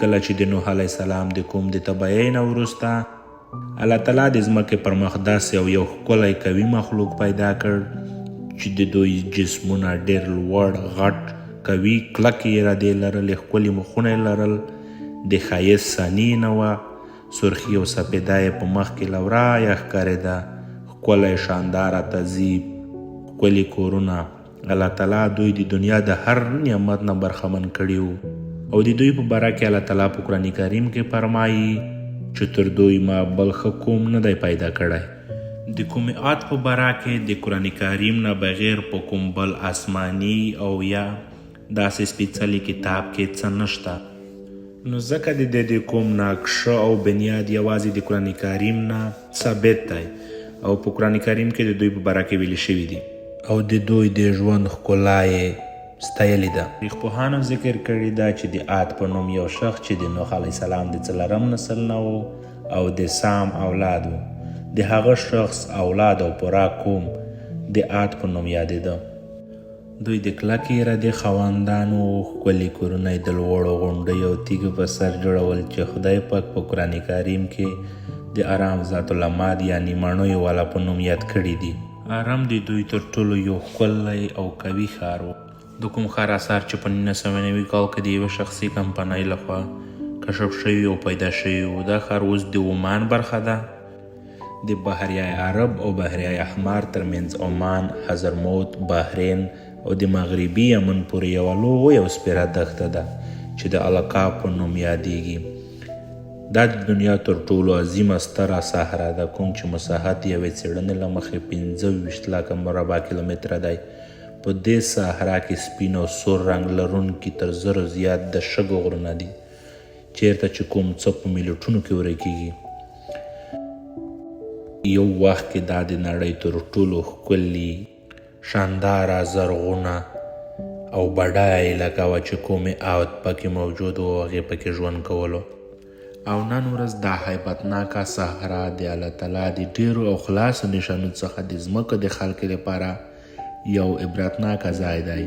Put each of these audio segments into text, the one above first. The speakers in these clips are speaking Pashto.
کله چې د نوح علیه السلام د قوم د تباهۍ نه وروسته الله تعالی د ځمکې پر مخ داسې او یو ښکلی قوي مخلوق پیدا کړ چې د دوی جسمونه ډېر لوړ، غټ، قوي، کلکې ارادې لرلې، ښکلي مخونه یې لرل، د ښایست ثاني یې نه وه، سرخي او سپېده یې په مخ کې له ورایه ښکارېده، ښکلی شانداره تهذیب، ښکلي کورونه. الله تعالی دوی د دنیا د هر نعمت نه برخمن کړي وو او د دوی په باره کې الله تعالی په قرآن کریم کې فرمایي چې تر دوی ما بل ښه قوم نه دی پیدا کړی. د قوم عاد په باره کې د قرآن کریم نه بغیر په کوم بل آسماني او یا داسې سپیڅلي کتاب کې څه نشته، نو ځکه د دې د قوم نقشه او بنیاد یوازې د قرآن کریم نه ثابت دی او په قرآن کریم کې د دوی په باره کې ویل شوي دي. او د دوی د ژوند ښکلا یې ستایلې ده. تاریخپوهانو ذکر کړې ده چې د عاد په نوم یو شخص چې د نوح علیه السلام د څلورم نسل نه و او د سام اولاد و، د هغه شخص اولاد او پوره قوم د عاد په نوم یادېده. دوی د کلکې ارادې خاوندان وو، ښکلي کورونه یې د لوړو غونډیو او تیږو په سر جوړول چې خدای پاک په قرآن کریم کې د ارام ذات العماد یعنې ماڼیو والا په نوم یاد کړي دي. ارم د دوی تر ټولو یو ښکلی او قوي ښار و. د کوم ښار اثار چې په 1990 کال کې د یوې شخصي کمپنۍ لخوا کشف شوي او پیدا شوي وو. دا ښار اوس د عمان برخه ده. د بحریه عرب او بحریه احمر ترمنځ عمان، حضرموت، بحرین او د مغربي یمن پورې یوه لویه او سپیره دښته ده چې د الکا په نوم یادیږي. دا د دنیا تر ټولو عظیمه ستره صحرا ده کوم چې مساحت یې یوې څېړنې له مخې 25 لاکه مربع کیلومتره دی. په دې صحرا کې سپین او سور رنګ لرونکي تر زرو زیات د شګو غرونه دي چېرته چې کوم څه په میلیټونو کې ورکیږي. یو وخت کې دا د نړۍ تر ټولو ښکلي، شانداره، زرغونه او بډایه علاقه وه چې قوم عاد پکې موجود و او هغې پکې ژوند کولو. او نن ورځ دا هیبتناکه صحرا د الله تعالی د ډېرو او خلاصو نښانو څخه د ځمکو د خلکو لپاره یو عبرتناکه ځای دی.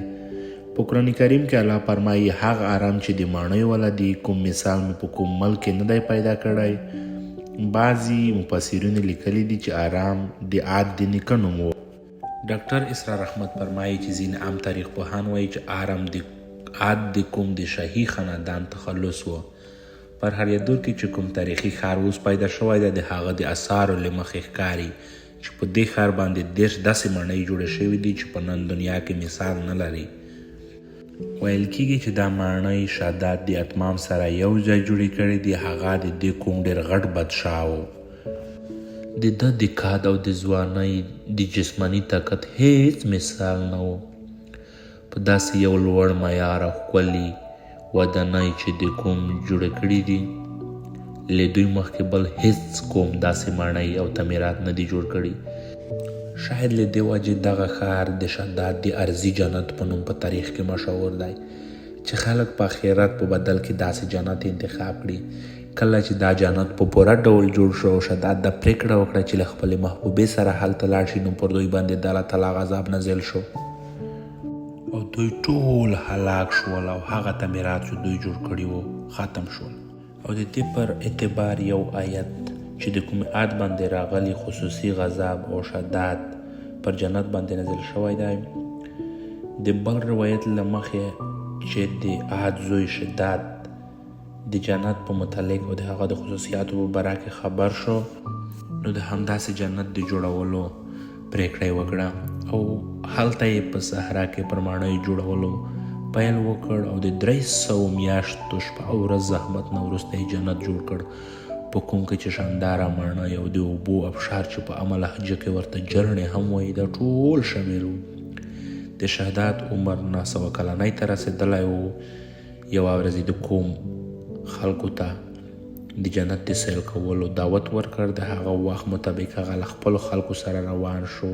په قرآن کریم کې الله فرمایي، هغه ارام چې د ماڼۍ والا دي، کوم مثال مې په کوم ملک کې نه دی پیدا کړی. بعضي مفسرینو لیکلي دي چې ارام د عاد د نیکه نوم و. ډاکټر اسرار احمد فرمایي چې ځینې عام تاریخ پوهان وایي چې ارام د عاد د کوم د شاهي خاندان تخلص و. پر هریادور کې چې کوم تاریخي ښار اوس پیدا شوی دی، د هغه د اثارو له مخې ښکاري چې په دې ښار باندې 30 داسې ماڼۍ جوړې شوې دي چې په نن دنیا کې مثال نه لري. ویل کیږي چې دا ماڼۍ شداد د اتمام سره یو ځای جوړې کړې دي، هغه د دې قوم ډېر غټ بادشاه و. د ده د قد او د ځوانۍ د جسماني طاقت هېڅ مثال نه و. په داسې یو لوړ معیار او ښکلي ودانۍ چې دې قوم جوړې کړې دي، له دوی مخکې بل هېڅ قوم داسې ماڼۍ او تعمیرات نه دي جوړ کړي. شاید له دې وجې دغه ښار د شداد د ارضي جنت په نوم په تاریخ کې مشهور دی چې خلک په اخرت په بدل کې داسې جنت انتخاب کړي. کله چې دا جنت په پوره ډول جوړ شو او شداد دا پرېکړه وکړه چې له خپلې محبوبې سره هلته لاړ شي، نو پر دوی باندې د الله تعالی غضب نازل شو او دوی ټول هلاک شول او هغه تعمیرات چې دوی جوړ کړي وو ختم شول. او د دې پر اعتبار یو آیت چې د کوم عاد باندې راغلی خصوصي غضب او شداد پر جنت باندې نازل شوی دی، د بل روایت له مخې چې د عاد زوی شداد د جنت په متعلق او د هغه د خصوصیاتو په باره کې خبر شو، نو د همداسې جنت د جوړولو پرېکړه یې وکړه او هلته یې په صحرا کې پر ماڼیو جوړولو پیل وکړ او د 300 میاشتو شپه او ورځ زحمت نه وروسته یې جنت جوړ کړ، په کوم کې چې شانداره ماڼۍ او د اوبو ابشار چې په عامه لهجه کې ورته جرڼې هم وایي، دا ټول شامل وو. د شهداد عمر 900 کلنۍ ته رسېدلی و. یوه ورځ یې د قوم خلکو ته د جنت د سیل کولو دعوت ورکړ. د هغه وخت مطابق هغه له خپلو خلکو سره روان شو.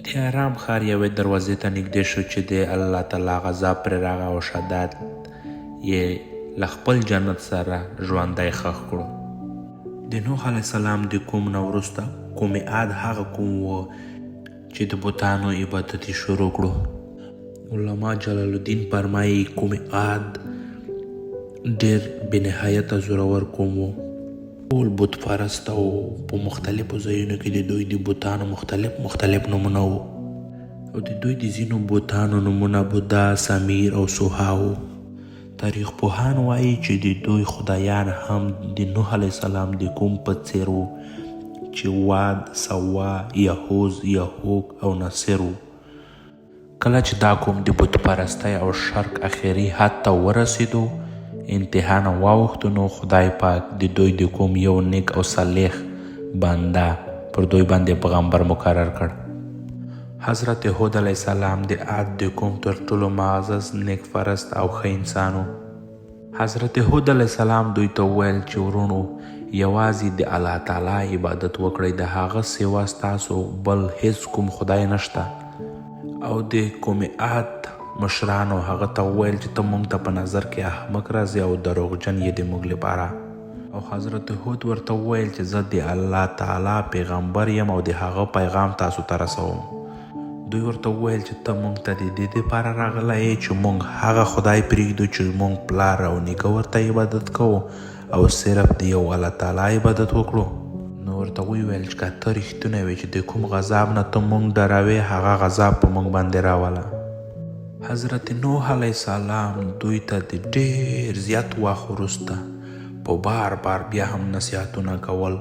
د ارام ښار یوې دروازې ته نږدې شو چې د الله تعالی غضب پرې راغی او شداد یې له خپل جنت سره ژوندی ښخ کړو. د نوح علیه السلام د قوم نه وروسته قوم عاد هغه قوم و چې د بتانو عبادت یې شروع کړو. علامه جلال الدین فرمایي، قوم عاد ډېر بې نهایته زورور قوم وو. ټول بت پرسته وو. په مختلفو ځایونو کې د دوی د بتانو مختلف مختلف نومونه وو او د دوی د ځینو بتانو نومونه بودا، سمیر او سوها وو. تاریخ پوهان وایي چې د دوی خدایان هم د نوح علیه السلام د قوم په څېر وو چې واد، سوا، یهوز، یهوک او نصر وو. کله چې دا قوم د بت پرستۍ او شرک اخري حد ته ورسېدو، انتها نه واوښتو، نو خدای پاک د دوی د قوم یو نیک او صالح بنده پر دوی باندې پیغمبر مقرر کړ. حضرت هود علیه السلام د عاد د قوم تر ټولو معزز، نیک پرست او ښه انسان و. حضرت هود علیه السلام دوی ته وویل چې وروڼو یوازې د الله تعالی عبادت وکړئ، د هغه سوا ستاسو بل هیڅ کوم خدای نشته. او د قوم عاد مشرانو هغه ته وویل چې ته مونږ ته په نظر کې احمق راځې او دروغجن یې د مونږ لپاره. او حضرت هود ورته وویل چې زه د الله تعالی پیغمبر یم او د هغه پیغام تاسو ته رسوم. دوی ورته وویل چې ته مونږ ته د دې دپاره راغلی یې چې مونږ هغه خدای پرېږدو چې مونږ پلار او نیکه ورته عبادت کوو او صرف د یو الله تعالی عبادت وکړو. نو ورته ویې ویل چې که ته رښتونی وې چې د کوم غذاب نه ته مونږ ډاروې هغه غذاب په مونږ باندې راوله. حضرت نوح علیه السلام دوی ته د ډېر زیات وخت وروسته په بار بار بیا هم نصیحتونه کول،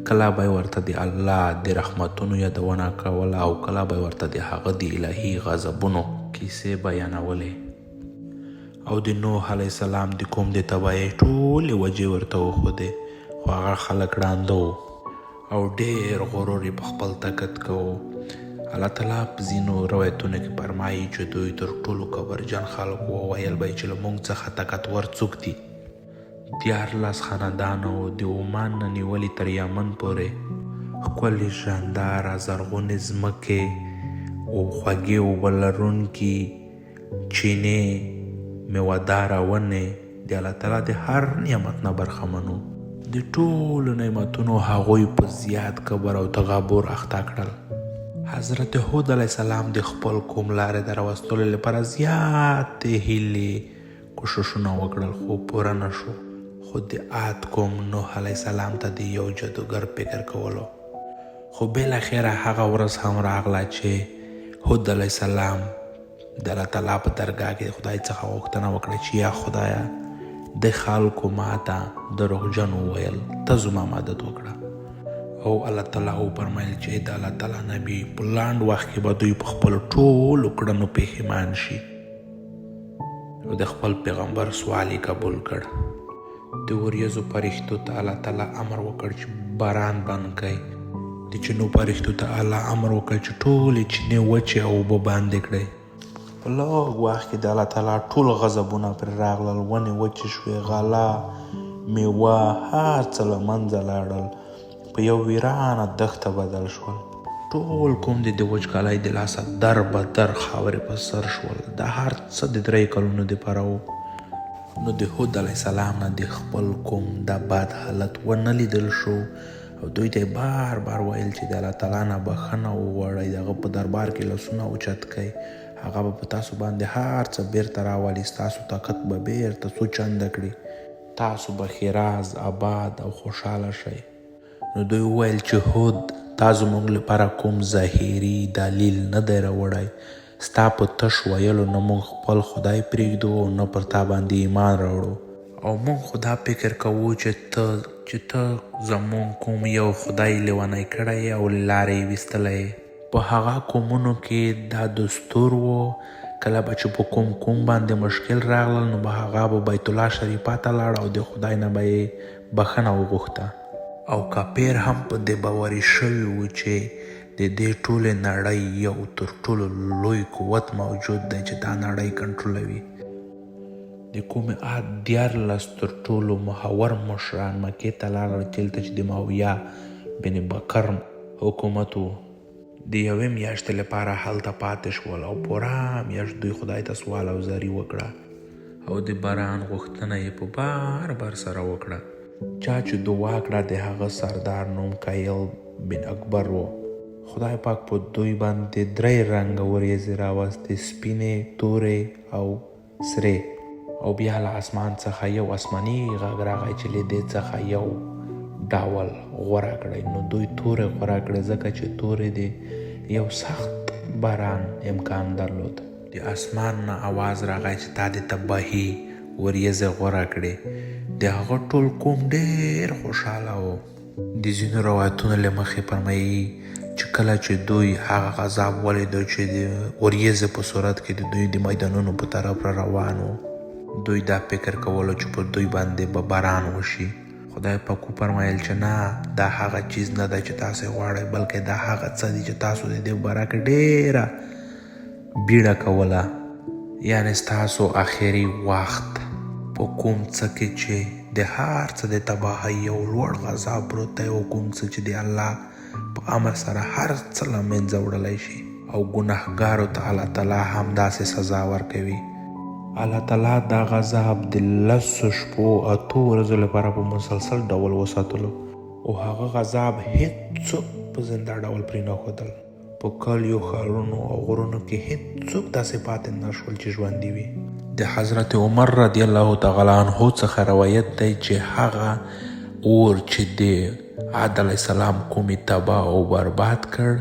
کله به یې ورته د الله د رحمتونو یادونه کوله او کله به یې ورته د هغه د الهي غضبونو کیسې بیانولې او د نوح علیه السلام د قوم د تباهۍ ټولې وجې ورته وښودې، خو هغه خلک ړانده وو او ډېر غرور یې په خپل طاقت کوو. الله تعالی په ځینو روایتونو کې فرمایي چې دوی تر ټولو کبرجن خلک وو، ویل به یې چې له موږ څخه طاقتور څوک دي. 13 خاندانو د عمان نه نیولې تر یمن پورې ښکلې شانداره زرغونې ځمکې او خوږې اوبه لرونکي چینې، میوهداره ونې د الله تعالی د هر نعمت نه برخمن وو. د ټولو نعمتونو هغوی په زیات کبر او تغابر اخته کړل. حضرت هود علیه السلام د خپل قوم لارې د راوستلو لپاره زیاتې هیلې کوششونه وکړل خو پوره نه شو. خو د عاد قوم نوح علیه السلام ته د یو جادوګر فکر کولو. خو بالاخره هغه ورځ هم راغله چې هود علیه السلام د الله تعالی په درګاه کې د خدای څخه غوښتنه وکړه چې یا خدایه د خلکو ماته دروغجن وویل، ته زما مدد وکړه. او الله تعالی وفرمایل چې د الله تعالی نبی په لنډ وخت کې به دوی په خپلو ټولو کړنو پښیمان شي. او د خپل پیغمبر سوال یې قبول کړ. د وریځو فرښتو ته الله تعالی امر وکړ چې باران بند کړئ. د چینو فرښتو ته الله امر وکړ چې ټولې چینې وچې او اوبه بندې کړئ. په لږ وخت کې د الله تعالی ټول غضبونه پرې راغلل، ونې وچې شوې، غله، میوه، هر څه له منځه لاړل، په یو ویرانه دښته بدل شول. ټول قوم د وچکالۍ د لاسه در به در خاورې په سر شول. دا هر څه د 3 کلونو دپاره وو. نو د هود علیه السلام نه د خپل قوم دا بد حالت ونه لیدل شو او دوی ته یې بار بار ویل چې د الله تعالی نه بښنه وغواړئ، د هغه په دربار کې لاسونه اوچت کړئ، هغه به په تاسو باندې هر څه بیرته راولي، ستاسو طاقت به بیرته څو چنده کړي، تاسو به ښېراز، آباد او خوشحاله شئ. نو دوی وویل چې هود، تا زموږ لپاره کوم ظاهري دلیل نه دی راوړی، ستا په تش ویلو نه موږ خپل خدای پرېږدو او نه پر تا باندې ایمان راوړو، او موږ خو دا فکر کوو چې ته زموږ کوم یو خدای لیونی کړی او له لارې یې ویستلی یې. په هغه قومونو کې دا دستور و، کله به چې په کوم قوم باندې مشکل راغلل نو به هغه به بیت الله شریفه ته لاړ او د خدای نه به یې بښنه وغوښته. او کاپیر هم په دې باوري شوي وو چې د دې ټولې نړۍ یو تر ټولو لوی قوت موجود دی چې دا نړۍ کنټرولوي. د قوم عاد 13 تر ټولو محور مشران مکې ته لاړل، چېرته چې د معاویه بن بکر حکومت و. د یوې میاشتې لپاره هلته پاتې شول او پوره میاشت دوی خدای ته سوال او زاري وکړه او د باران غوښتنه یې په بار بار سره وکړه. چا چې دعا کړه د هغه سردار نوم کایل بن اکبر و. خدای پاک په دوی باندې 3 رنګه وریځې راوستې، سپینې، تورې او سرې. او بیا له اسمان څخه یو اسماني غږ راغی چې له دې څخه یو ډول غوره کړئ. نو دوی تورې غوره کړې، ځکه چې تورې د یو سخت باران امکان درلود. د اسمان نه اواز راغی چې تا د تباهي وریځې غوره کړې. د هغه ټول قوم ډېر خوشحاله و. د ځینو روایتونو له مخې فرمایي چې کله چې دوی هغه غذاب ولیدو چې د وریځې په صورت کې د دوی د میدانونو په طرف را روان و، دوی دا فکر کولو چې پر دوی باندې به باران وشي. خدای پاک وفرمایل چې نه، دا هغه چیز نه دی چې تاسو یې غواړئ، بلکې دا هغه څه دي چې تاسو د دې باره کې ډېره بیړه کوله، یعنې ستاسو اخري وخت په کوم څه کې چې د هر څه د تباهۍ یو لوړ غذاب پروت دی او کوم څه چې د الله په امر سره هر څه له منځه وړلی شي او ګناهګارو ته الله تعالی همداسې سزا ورکوي. الله تعالی دا غذاب د لسو شپو اتو ورځو لپاره په مسلسل ډول وساتلو او هغه غذاب هیڅوک په زنده ډول پرې نه ښودل. په کلیو، ښارونو او غرونو کې هیڅوک داسې پاتې نه شول چې ژوندي وي. د حضرت عمر رضی الله تعالی عنه څخه روایت دی چې هغه اور چې د عاد علیه السلام قوم یې تباه او برباد کړ،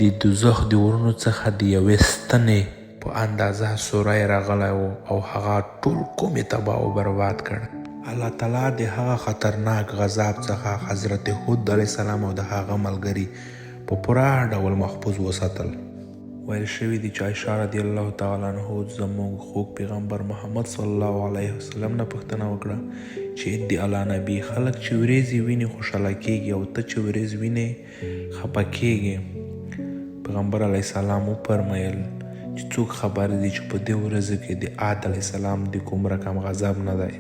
د دوزخ د اورونو څخه د یوې ستنې په اندازه سوری راغلی و او هغه ټول قوم یې تباه او برباد کړ. الله تعالی د هغه خطرناک غذاب څخه حضرت هود علیه السلام او د هغه ملګري په پوره ډول محفوظ وساتل. ویل شوي دي چې عایشه رضی الله تعالی عنه زموږ خوږ پیغمبر محمد صلی الله علیه وسلم نه پوښتنه وکړه چې د الله نبی، خلک چې وریځې ویني خوشحاله کیږي او ته چې وریځ وینې خپه کیږې؟ پیغمبر علیه السلام وفرمایل چې څوک خبر دي چې په دې ورځو کې د عاد علیه السلام د کوم رقم غضب نه دی.